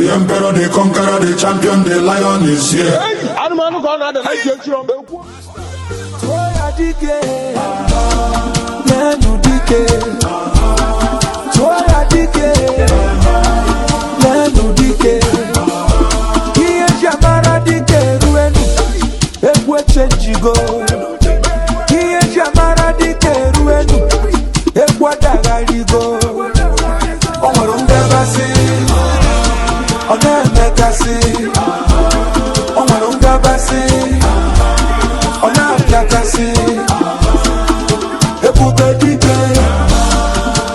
The emperor, the conqueror, the champion, the lion is here. Anụmanụ ka ọ na-ada na ntị echiri mgbe ekwu. Tụọ ya dike, leenụ dike. Tụọ ya dike, leenụ dike. Ihe eji amara dike eruenu, egwu echenjigo. Ihe eji amara dike eruenu, egwu adagharigo. O nwere ngabasị, ọ na-emekasị. O nwere ngabasị, ọ na-apịakasị. Ebube dike,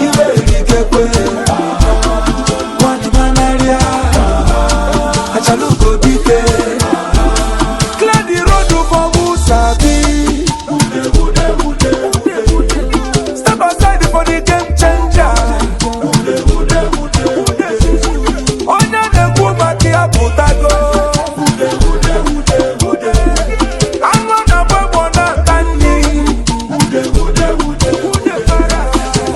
iwe erikekwe. Nwanyị manarịa, achalugo dike. Clear the road for who sabi. Step aside for the game changer. Onye na-ekwu maka ya pụtago. Anụ na-agba egbo na-ata nri.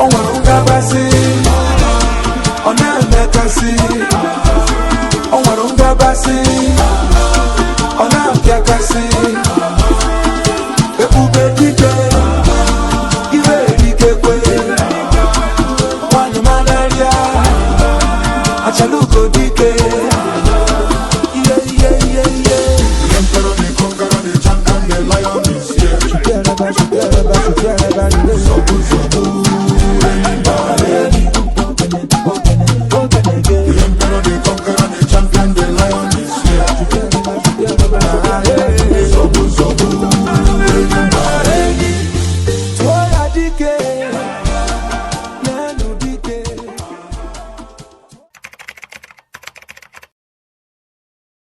O nwere ngabasị, ọ na-emekasị. O nwere ngabasị, ọ na-apịakasị. Ebube dike, iwe erikekwe. Nwanyị manarịa, achalugo dike.